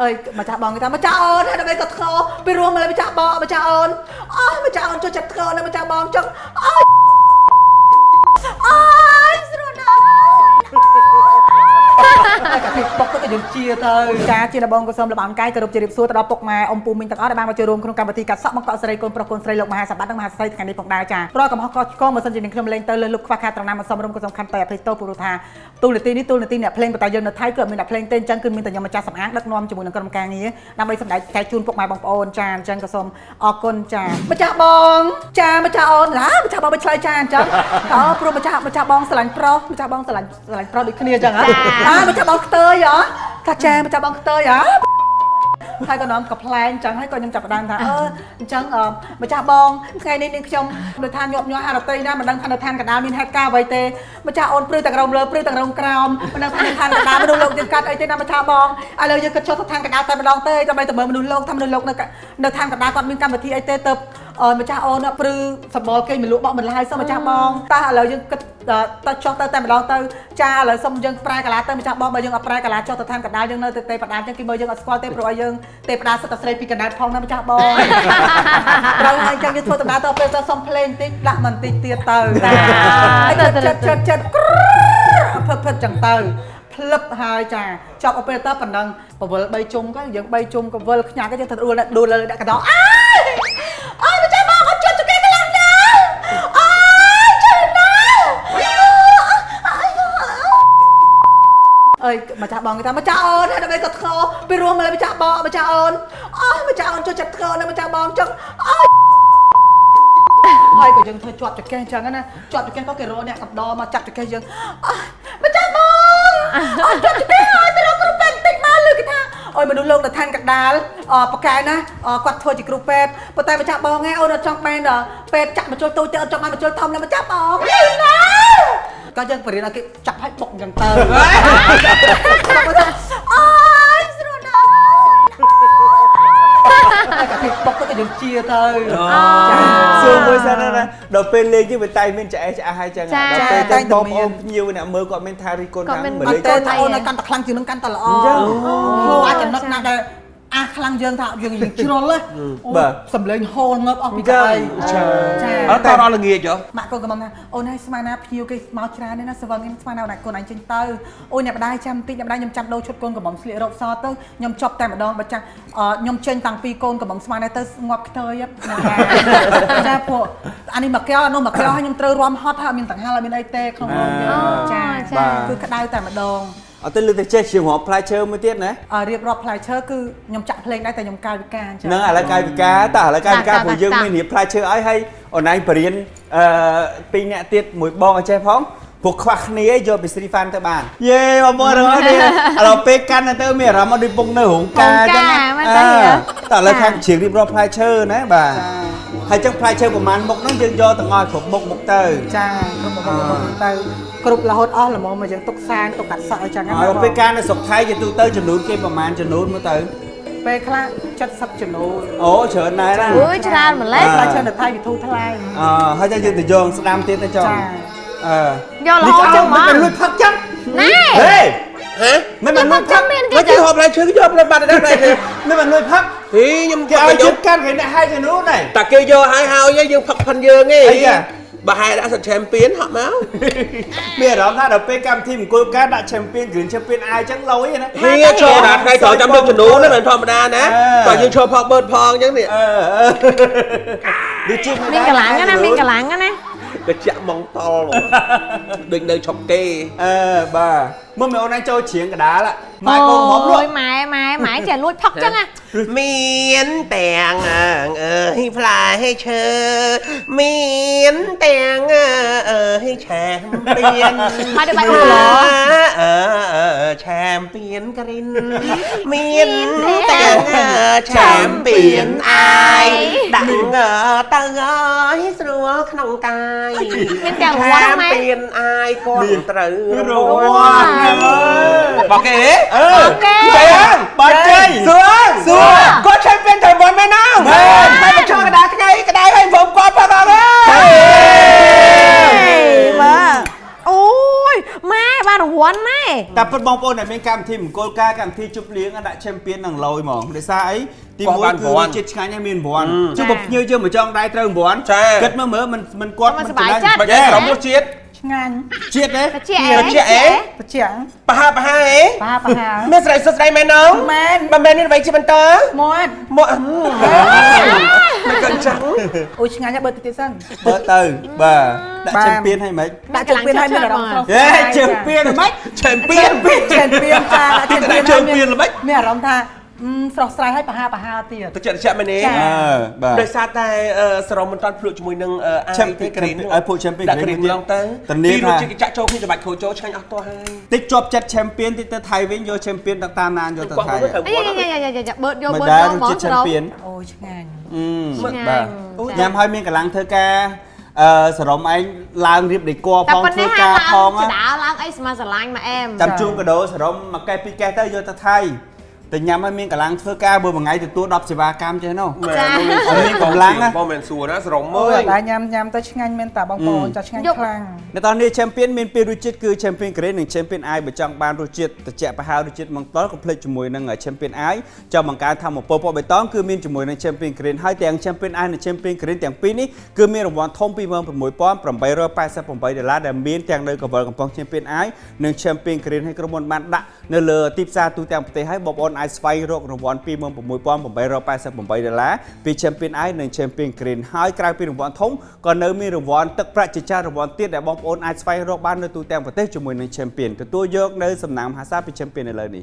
អើយម្ចាស់បងគេថាម្ចាស់អូនហើយដើម្បីគាត់ធ្ងោពីរួមមកលើម្ចាស់បងម្ចាស់អូនអើម្ចាស់អូនចូលចិត្តធ្ងោនៅម្ចាស់បងចឹងអើយអើយស្រួលណាស់តែគេបុកទៅក៏យើងជាទៅចាជាដបងក៏សូមលបងកាយគោរពជម្រាបសួរទៅដល់ពុកម៉ែអ៊ំពូមីងទាំងអស់ដែលបានមកចូលរួមក្នុងកម្មវិធីកាត់សក់បង្កក់សេរីកូនប្រុសកូនស្រីលោកមហាសម្បត្តិនិងមហាស្រីថ្ងៃនេះផងដែរចារាល់កំហុសកឆ្គងបើសិនជានឹងខ្ញុំលេងទៅលើលុបខ្វះខាតត្រង់ណាមិនសមរម្យក៏សំខាន់តែអភ័យទោសព្រោះថាទូលនីតិនេះទូលនីតិអ្នកភ្លេងប៉ុន្តែយើងនៅថៃគឺអត់មានអ្នកភ្លេងទេអញ្ចឹងគឺមានតែខ្ញុំម្ចាស់សំអាងដឹកនាំជាមួយនឹងក្រុមការងារដើម្បីសម្ដែងចែកជូនពុកម៉ែបងប្អូនចាអញ្ចឹងក៏សូមអរគុណចាម្ចាស់បងចាម្ចាស់អូនណាម្ចាស់បងមិនឆ្លើយចាអញ្ចឹងតើព្រោះម្ចាស់បងស្រឡាញ់ប្រុសម្ចាស់បងស្រឡាញ់ប្រុសដូចគ្នាអញ្ចឹងហ៎អាម្ចាស់បងខ្ទើយហ៎ថាចាម្ចាស់បងខ្ទើយហ៎ហើយក៏នាំកំប្លែងអញ្ចឹងហើយក៏ខ្ញុំចាប់ផ្ដើមថាអឺអញ្ចឹងម្ចាស់បងថ្ងៃនេះនាងខ្ញុំដូចថាញាប់ញ័រហារតីណាមិនដឹងថានៅឋានកណ្ដាលមានហេតុការណ៍អ្វីទេម្ចាស់អូនព្រឺទាំងរោមលើព្រឺទាំងរោមក្រោមមិនដឹងថានៅឋានកណ្ដាលមនុស្សលោកយើងកាត់អីទេណាម្ចាស់បងឥឡូវយើងគិតចុះទៅឋានកណ្ដាលតែម្ដងទេដើម្បីទៅមើលមនុស្សលោកថាមនុស្សលោកនៅឋានកណ្ដាលគាត់មានកម្មវិធីអីទេទៅម្ចាស់អូនព្រឺសម្បល់គេមិនលក់បកមិនឡើយសោះម្ចាស់បងតើឥឡូវយើងគិតទៅចុះទៅតែម្ដងទៅចាឥឡូវសុំយើងប្រែកាឡាទៅម្ចាស់បងបើយើងអត់ប្រែកាឡាចុះទៅឋានកណ្ដាលយើងនៅទៅទេបដាអញ្ចឹងគេមើលយើងអត់ស្គាល់ទេព្រោះឲ្យយើងទេបដាសិតតែស្រីពីកណ្ដាលផងណាម្ចាស់បងត្រូវហើយអញ្ចឹងយើងធ្វើដំណើរទៅពេលទៅសុំភ្លេងបន្តិចដាក់មិនបន្តិចទៀតទៅហើយចិត្តចិត្តចិត្តផឹកផឹកចឹងទៅផ្លឹបហើយចាចប់អពេលទៅប៉ុណ្ណឹងពវល់3ជុំក៏យើង3ជុំក៏វិលខ្ញាក់ក៏យើងទៅដួលដួលលើដាក់កដោអើយអើយម្ចាស់បងអត់ចិត្តគេកន្លងណាអើយចិត្តណាអើយម្ចាស់បងគេថាម្ចាស់អូនហើយដើម្បីគាត់ធ្ងោពីរួមមកលើម្ចាស់បងម្ចាស់អូនអើយម្ចាស់អូនចូលចិត្តធ្ងោនៅម្ចាស់បងចឹងអើយហើយក៏យើងធ្វើជាប់ចកេះអញ្ចឹងណាជាប់ចកេះក៏គេរកអ្នកកំដរមកចាប់ចកេះយើងម្ចាស់បងអត់ជាប់ចកេះហើយទៅរកគ្រូពេទ្យបន្តិចមកលើគេថាអើយមនុស្សលោកនៅឋានកណ្ដាលប៉កែណាគាត់ធ្វើជាគ្រូពេទ្យប៉ុន្តែម្ចាស់បងឯងអូនអត់ចង់បានពេទ្យចាក់បញ្ចូលតូចទេអត់ចង់បានបញ្ចូលធំណាម្ចាស់បងណាក៏យើងបរៀនឲ្យគេចាប់ឲ្យបុកអញ្ចឹងទៅអើយស្រួលណាស់តែគេបុកទៅក៏យើងជាទៅសួរមួយសិនណាដល់ពេលលេងយើងវាតែមានឆ្អេះឆ្អាស់ហើយចឹងដល់ពេលតែបងប្អូនភ្ញៀវអ្នកមើលគាត់មានថារីកូនខាងមិនលេងទេថាអូនឲ្យកាន់តែខ្លាំងជាងនឹងកាន់តែល្អហូអាចចំណុចណាដែលអាខ្លាំងយើងថាយើងជ្រុលហ៎សំលេងហូលងើបអស់ពីកៅអីចាអត់តដល់ល្ងាចហ៎ម៉ាក់កូនកំថាអូនហើយស្មានណាភ្ញៀវគេមកច្រើនណាស្វឹងស្មានណាអូនកូនឯងចេញទៅអូនអ្នកម្ដាយចាំតិចអ្នកម្ដាយខ្ញុំចាំដូរឈុតកូនកំមុំស្លៀករ៉ូបសទៅខ្ញុំចប់តែម្ដងបើចាស់ខ្ញុំចេញតាំងពីកូនកំមុំស្មានទៅងាប់ខ្ទើយចាពួកអានេះមកកែវអានោះមកកែវហើយខ្ញុំត្រូវរំហត់ហើយអត់មានដង្ហាលអត់មានអីទេក្នុងរោងយើងចាគឺក្តៅតែម្ដង អត់ទៅលើតែចេះជារាប់ផ្លែឈើមួយទៀតណារៀបរាប់ផ្លែឈើគឺខ្ញុំចាក់ភ្លេងដែរតែខ្ញុំកាយវិការអញ្ចឹង ហ្នឹងឥឡូវកាយវិការតើឥឡូវកាយវិការព្រោះយើងមានរៀបផ្លែឈើឲ្យហើយអូនឯងបរៀនពីរអ្នកទៀតមួយបងឲ្យចេះផងព្រោះខ្វះគ្នាយកពីស្រីហ្វានទៅបានយេបងប្អូនទាំងអស់គ្នាឥឡូវពេលកាន់ទៅមានអារម្មណ៍ដូចពងនៅរោងការអញ្ចឹងតើឥឡូវខាងជារៀបរាប់ផ្លែឈើណាបាទហើយចឹងផ្លែឈើប្រហែលមុខហ្នឹងយើងយកទាំងអស់គ្រប់មុខមុខទៅ ចាគ្រប់មុខមុខទៅគ្រប់រហូតអស់ល្មមមកយើងទុកសានទុកកាត់សក់អីចឹងណាហើយពេលការនៅស្រុកថៃជាទូទៅចំនួនគេប្រហែលចំនួនមើលទៅពេលខ្លះ70ចំនួនអូច្រើនដែរណាអូយច្រើនម្ល៉េះផ្លែឈើនៅថៃវាធូរថ្លៃអឺហើយតែយើងទៅយកស្ដាំទៀតទៅចង់ ចា អឺ យករហូតចឹងមក មិនលួចផឹកចឹង ណែ ហេហ៎មិនមិនលួចផឹក មិនគេហូបផ្លែឈើគេយកផ្លែបាត់ដែរផ្លែឈើ មិនមិនលួចផឹក ហីខ្ញុំ គេឲ្យជិតកាន់គេអ្នកឲ្យចំនួនដែរ តែគេយកឲ្យហើយយើងផឹកផិនយើងឯងបើហែដាក់សិត champion ហក់មក មានអារម្មណ៍ថាដល់ពេលកម្មវិធីមង្គលការដាក់ champion green champion អាយចឹងលយណា ហេឈរដល់ថ្ងៃក្រោយចាំលើកចំនួនណាមិនធម្មតាណាបើយើងឈរផកបឺតផងចឹងនេះ អឺដូចជា មានកម្លាំងណាមានកម្លាំងណា កញ្ចាក់ម៉ងតល់ហ្មងដូចនៅឆុកគេ អឺបាទមើលមើលអូនឯងចូលច្រៀងកដាលម៉ែកូនមកលក់ ម៉ែម៉ែម៉ែចេះលួចផឹកចឹងណា មានទាំងអើយផ្លែឈើមានទាំងអើយឆាមពៀន មកដល់បាយអូឡ ឆាមពៀនក្រិនមានទាំងឆាមពៀនអាយដាក់ទៅអើយស្រួលក្នុងកាយ មានទាំងរវាន់ម៉ែ ពៀនអាយគាត់ត្រូវរ វាន់ បកគេ អឺ គេ បាជ័យ សួរសួរគាត់ឆាំពៀនត្រូវវ៉ាន់មែនណា មែន តែមកឈរកណ្ដាលថ្ងៃក្តៅហើយព្រមគាត់ផឹកអត់ទេ មើលអូយម៉ែបានរង្វាន់ម៉ែ តែពិតបងប្អូនដែលមានកម្មវិធីមង្គលការកម្មវិធីជប់លៀងដាក់ champion នឹងលយហ្មងដោយសារអីទីមួយគឺជាតិឆ្ងាញ់ហើយមានរង្វាន់ជប់បើភ្ញៀវយើងមកចង់ដៃត្រូវរង្វាន់គិតមើលមើលមិនមិនគាត់មិន បើគេស្រមរសជាតិ ឆ្ងាញ់ ជាតិទេ តិចអេ ត្រជាក់អេ ត្រជាក់ ប្រហើប្រហើអេ ប៉ាប៉ា មានស្រីសុទ្ធស្រីមែននង មែន បើមែននេះអ្វីជាបន្ត មាត់ មកមិនក៏ចឹង អូយឆ្ងាញ់ណាស់បើទៅទៀតសិន បើទៅបាទដាក់ champion ឲ្យមិន ដាក់ជើងពៀនឲ្យមានអារម្មណ៍ស្រស់ ហេ champion ហ្មង champion champion ចាដាក់ champion ជើងពៀនល្បិច មានអារម្មណ៍ថាស្រស់ស្រាយហើយប្រហាប្រហាទៀត ត្រជាក់ត្រជាក់មែនទេ ចា អឺបាទ ដោយសារតែសរមមិនតាន់ភ្លក់ជាមួយនឹងអា Champion ក្រីន ឲ្យពួក Champion ដាក់ green ឡងទៅ ធានា ពីរស ថា ជាតិគេចាក់ចូលគ្នាច្បាច់ខូចចូលឆ្ងាញ់អស់តោះហើយ តិចជាប់ចិត្ត champion តិចទៅថៃវិញយក champion ទៅតាមណានយកទៅថៃ គាត់ អាយ៉ាយ៉ាយ៉ាយ៉ាបឺតយក មិន បឺត ដែររសជាតិ យកហ្មងសរម champion អូយឆ្ងាញ់ អឺ ឆ្ងាញ់ បាទ ចា ញ៉ាំហើយមានកម្លាំងធ្វើការអឺសរមឯងឡើងរៀបដេក តែ ផង ប៉ុណ្ណេះហើ ធ្វើការ យឡើង ផង ចដាឡើងអីស្មាស្រឡាញ់មកអែម ចាំជូនកដោសរមមួយកេះពីរកេះទៅយកទៅថៃតែញ៉ាំហើយមានកម្លាំងធ្វើការបើមួយថ្ងៃទទួល10សេវាកម្មចេះនោះ ចា មានកម្លាំងណា បងមិនសួរណាសរម អូ មើល យតែញ៉ាំញ៉ាំទៅឆ្ងាញ់មែនតាបងប្អូនចាឆ្ងាញ់ខ្លាំង នៅតនេះ Champion មានពីររសជាតិគឺ Champion Green និង Champion Eye បើចង់បានរសជាតិត្រជាក់ប្រហើររសជាតិមង្តុលកុំភ្លេចជាមួយនឹង Champion Eye ចង់បង្កើនធម៌ពលពណ៌បៃតងគឺមានជាមួយនឹង Champion Green ហើយទាំង Champion Eye និង Champion Green ទាំងពីរនេះគឺមានរង្វាន់ធំ26,888ដុល្លារដែលមានទាំងនៅកវលកំប៉ុង Champion Eye និង Champion Green ហើយក្រុមហ៊ុនបានដាក់នៅលើទីផ្សារទូទាំងប្រទេសហើយបងប្អូនអាចស្វែងរករង្វាន់26,888ដុល្លារពី Champion Eye និង Champion Green ហើយក្រៅពីរង្វាន់ធំក៏នៅមានរង្វាន់ទឹកប្រាក់ជាច្រើនរង្វាន់ទៀតដែលបងប្អូនអាចស្វែងរកបាននៅទូទាំងប្រទេសជាមួយនឹង Champion ទទួលយកនៅសំណាងមហាសាលពី Champion ឥឡូវនេះ។